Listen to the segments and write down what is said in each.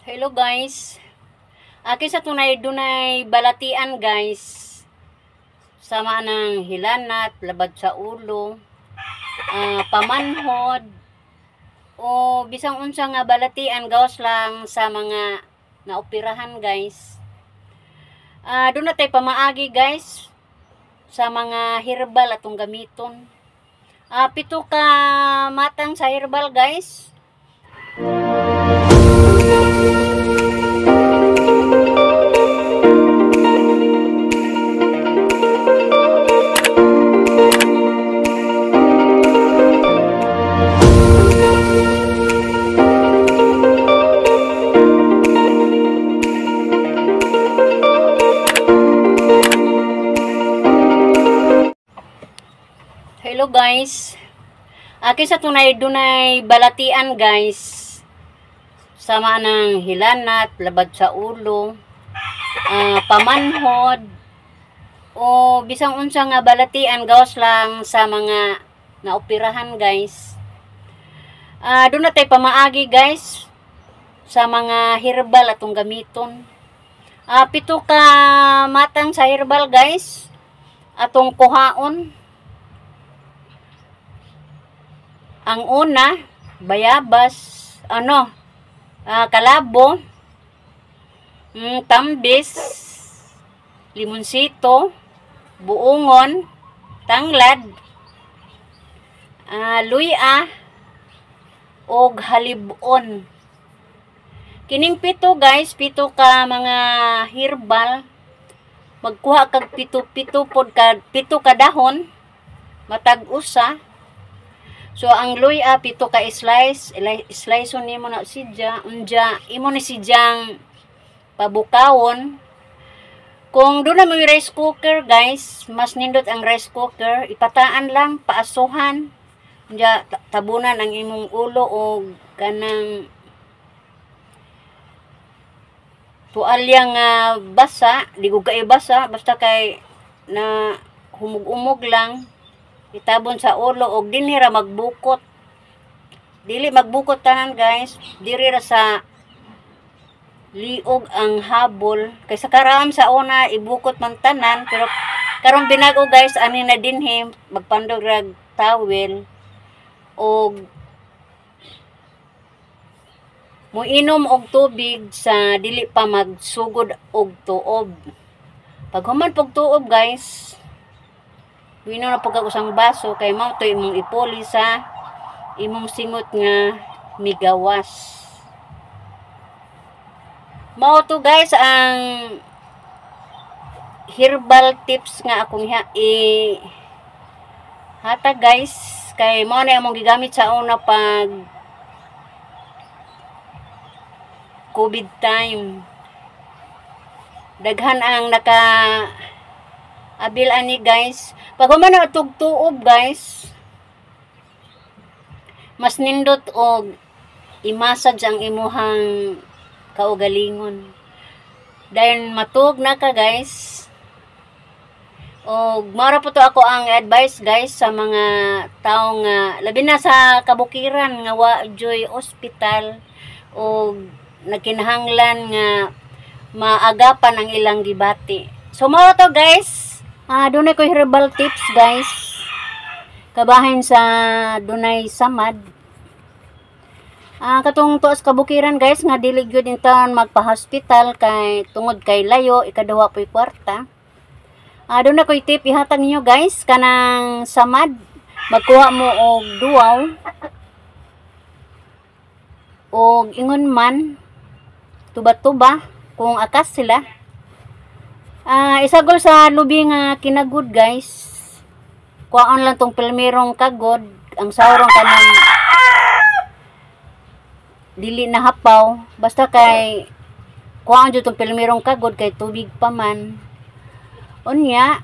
Hello guys. Akin sa tunay dunay balatian guys. Sama ng hilanat, labad sa ulo, pamanhod, o bisang unsa nga balatian gawas lang sa mga naoperahan guys. Doon na tayo pamaagi guys sa mga herbal atong gamiton. 7 ka matang sa herbal guys. Hello guys. Akin sa tunay dunay balatian guys. Sama ng hilanat, labad sa ulo, pamanhod, o bisang unsa nga balatian gawas lang sa mga naoperahan guys. Doon na tayo pamaagi guys sa mga herbal atong gamiton. 7 ka matang sa herbal guys atong kuhaon. Ang una, bayabas, kalabo, tambis, limonsito, buongon, tanglad, luya, og halibon. Kining 7 guys, 7 ka mga herbal. Magkuha kag pito-pito pod ka, 7 ka dahon, matag usa. So ang luya 7 ka slice, slice nimo na sidya, unja imo ni sidyang pabukawon. Kung doon na may rice cooker guys, mas nindot ang rice cooker, ipataan lang, paasuhan. Unja tabunan ang imong ulo og kanang tuwalya nga basa, di ko kay basa, basta kay na humug-umog lang. Itabon sa ulo og dinhi ra magbukot. Dili magbukot tanan guys, diri ra sa liog ang habol. Kay sa karaam sa una ibukot man tanan, pero karon binago guys, ani na dinhi magpandog rag towel og moinom og tubig sa dili pa magsugod og tuob. Pag human pog tuob guys, winom na pag usang baso kay mao to imong ipuli sa imong singot nga migawas. Mao to guys ang herbal tips nga akong hatag guys, kay mao na among gigamit sa una pag COVID time. Daghan ang naka abil ani guys. Pag human na tugtuob guys, mas nindot og i-massage ang imuhang kaugalingon. Dayon matug na ka guys. Og mara po to ako ang advice guys sa mga tawo nga labi na sa kabukiran nga wa joy hospital og nagkinahanglan nga maagapan ang ilang gibati. So mao to guys. Dunay ko herbal tips guys. Kabahin sa dunay samad. Katong tuas kabukiran guys nga dili gyud in taon magpa-hospital kay tungod kay layo, ikaduha po'y kwarta. Dunay ko'y tip ihatag ninyo guys kanang samad. Magkuha mo og duwaw og ingon man tuba-tuba kung akas sila. Isagol sa lubi nga kinagod guys. Kuhaon lang tong pilmirong kagod, ang sawrong kanang dili na hapaw, basta kay kuhaon jud tong pilmirong kagod kay tubig pa man. Unya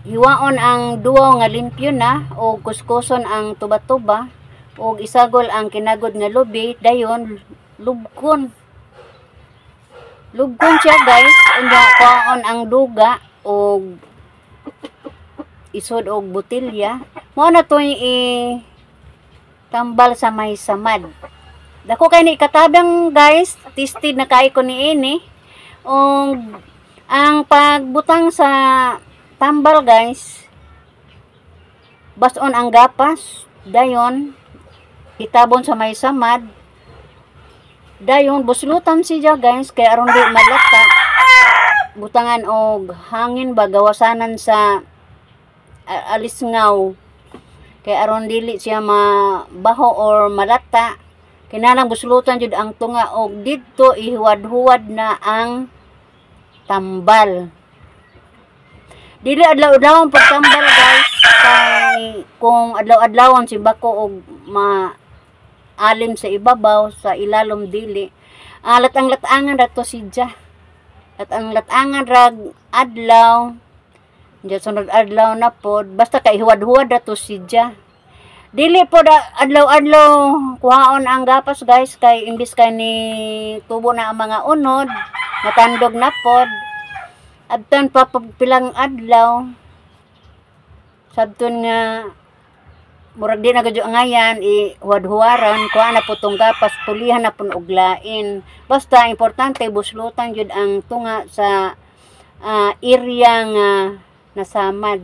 hiwaon ang duwaw nga limpyo na og kuskuson ang tuba-tuba og isagol ang kinagod nga lubi, dayon lubkon. Lubkon siya guys, unya kuhaon ang duga og isod og botelya. Mao na to'y itambal sa may samad. Dako kay ni katabang, guys, tested na kay ko niini. Og ang pagbutang sa tambal, guys, bason ang gapas, dayon itabon sa may samad, dayon buslutan siya, guys, kay aron di malata. Butangan og hangin ba, gawasanan sa alisngaw kay aron dili siya mabaho or malata. Kinahanglan buslutan jud ang tunga og didto ihuwad-huwad na ang tambal. Dili adlaw-adlawon pagtambal, guys, kay kung adlaw-adlawon simbako og maalim sa ibabaw, sa ilalom dili. Latang-latangan ra to siya. Latang-latangan rag adlaw. Diya sunod adlaw na pod, basta kay huwad-huwad ra to siya. Dili pod adlaw-adlaw kuhaon ang gapas, guys, kay imbis kay ni tubo na ang mga unod, matandog na pod. Abtan pa pag pilang adlaw, sabton nga murag di na gudyo angayan i huwad-huwaran, kuha na po tong gapas, pulihan na pud og lain. Basta importante buslutan jud ang tunga sa area nga nasamad.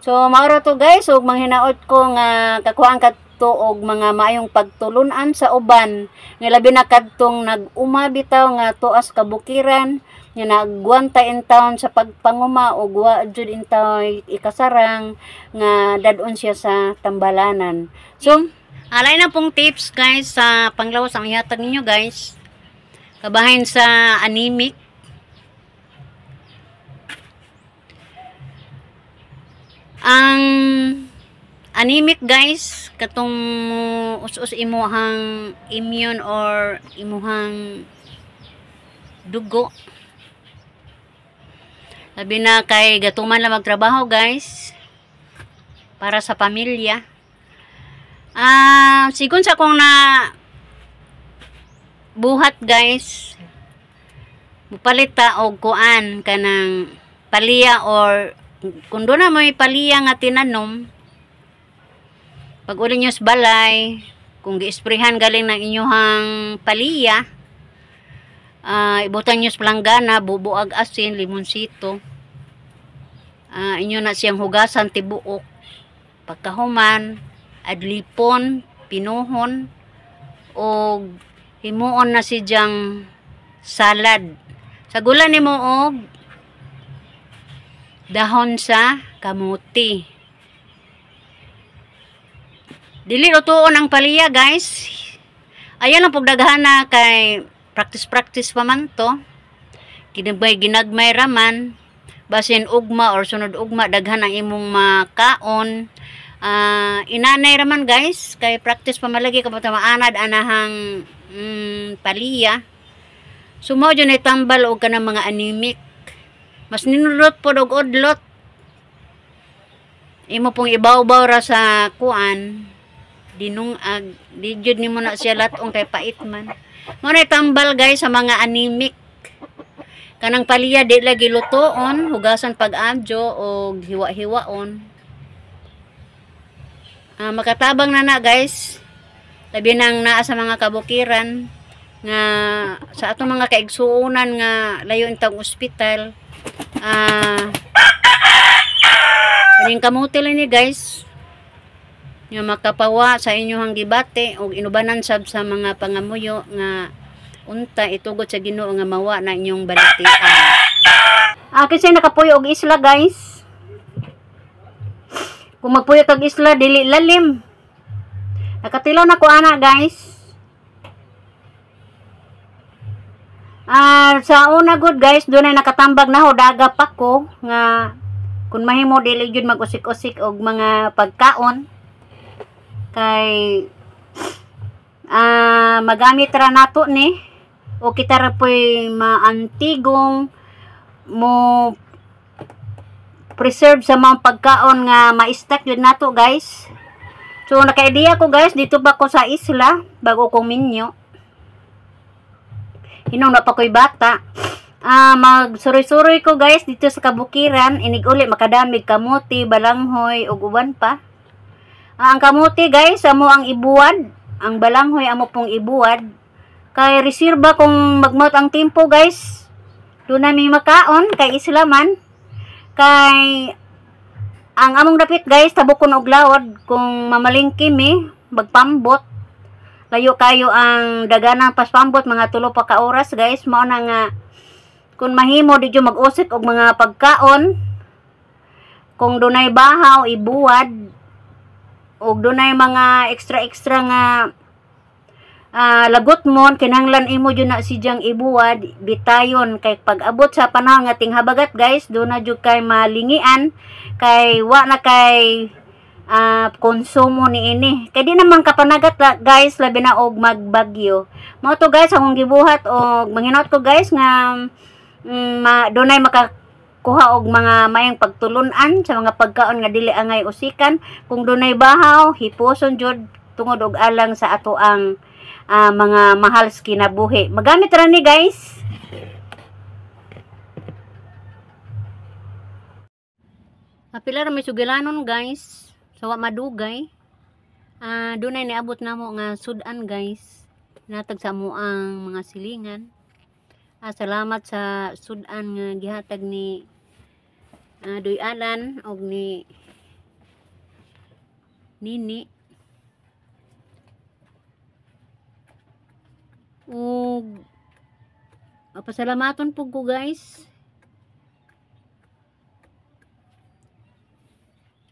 So mao to, guys, ug manghinaot ko nga kakuhaan kadto og mga maayong pagtulunan sa uban nga labi na kadtong nag-uma bitaw nga tuas kabukiran nga nagwanta in town sa pagpanguma og wa jud in town ikasarang nga dad-on siya sa tambalanan. So, alay na pong tips, guys, sa panglawas ang ihatag ninyo, guys. Kabahin sa anemic. Ang anemic, guys, katong us-us imuhang immune or imuhang dugo. Sabi na kay gatuman lang magtrabaho, guys, para sa pamilya. Sigon sa akong na buhat, guys, mupalit ta og kuan kanang palya or kung doon na may palya nga tinanom, pag uli nyo sa balay, kung giisprehan galing ng inyuhang palya, ibutan nyo sa palanggana, bubuag asin, limonsito. Inyo na siyang hugasan tibuok. Pagkahuman, adlipon, pinuhon, og himuon na siyang salad. Sagulan nimo og dahon sa kamuti. Dili lutuon ang palya, guys. Ayan ang pugdaghana kay practice-practice pa man to. Kinabay ginagmay raman. Basin ugma or sunod ugma daghan ang imong makaon. Inanay raman, guys, kay practice pa malagi kapag maanad anahang palya. So mao jud ay tambal og kanang mga anemic. Mas ninulot pod og udlot. Imo pong ibawbaw ra sa kuan dinungag, di jud nimo na siya latong kay pait man. Mao na tambal, guys, sa mga anemic. Kanang palya di lagi lutoon, hugasan pag-adyo og hiwa-hiwaon. Makatabang na na, guys. Labi nang naa sa mga kabukiran nga sa atong mga kaigsuonan nga layo intang ospital. Kaning kamote lang ni, guys, nga makapawa sa inyong gibati og inubanan sab sa mga pangamuyo nga unta itugot sa Ginoo nga mawa na inyong balatian. Kasi nakapuyo og isla, guys. Kung magpuyo kag isla dili lalim. Nakatilaw na ko ana, guys. Sa una good, guys, doon ay nakatambag na ho daga pa ko nga kung mahimo dili jud mag-usik-usik og mga pagkaon kay magamit ra nato ni o kita ra po'y maantigong mo preserve sa mga pagkaon nga ma-stack yun nato, guys. So naka-idea ko, guys, dito pa ko sa isla bago kong minyo. Hinong na pa ko'y bata. Magsuroy-suroy ko, guys, dito sa kabukiran, inig uli makadamig kamuti, balanghoy ug uban pa. Ang kamuti, guys, amo ang ibuwad. Ang balanghoy amo pong ibuwad kay reserba kung magmot ang tempo, guys. Doon na may makaon kay isla man. Kay ang among dapit, guys, tabukon og lawod kung mamalingki mi magpambot. Layo kayo ang dagana paspambot, mga 3 pa ka oras, guys. Mao na nga kung mahimo di jud mag-usik og mga pagkaon. Kung dunay bahaw, ibuwad, og dunay mga extra extra nga lagot mo, kinahanglan imo jud na sidyang ibuwad bitayon, kay pag abot sa panahon nga tinghabagat, guys, do na jud kay malingian kay wa na kay konsumo niini, kay di naman kapanagat, guys, labi na og magbagyo. Mao to, guys, akong gibuhat og manghinaot ko, guys, nga dunay makakuha og mga mayang pagtulunan sa mga pagkaon nga dili angay usikan. Kung dunay bahaw, hipuson jud tungod og alang sa ato ang mga mahal sa kinabuhi. Magamit ra ni, guys. Apila ra may sugilanon, guys. Sa wa madugay. Dunay niabot namo nga sudan, guys. Natag sa amo ang mga silingan. Salamat sa sudan nga gihatag ni Doy Alan og ni Nini. Ug pasalamaton pud ko, guys.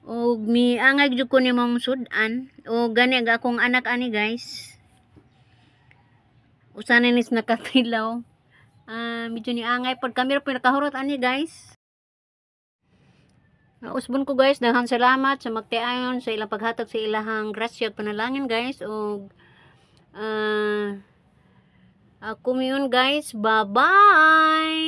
Og miangay jud ko nimong sudan. Og gani ang akong anak ani, guys. Usa na nis nakatilaw. Medyo niangay pod kami ra pinakahurot ani, guys. Usbon ko, guys, daghan salamat sa magtiayon sa ilang paghatag sa ilahang grasya ug panalangin, guys, ug ako yun, guys. Bye-bye.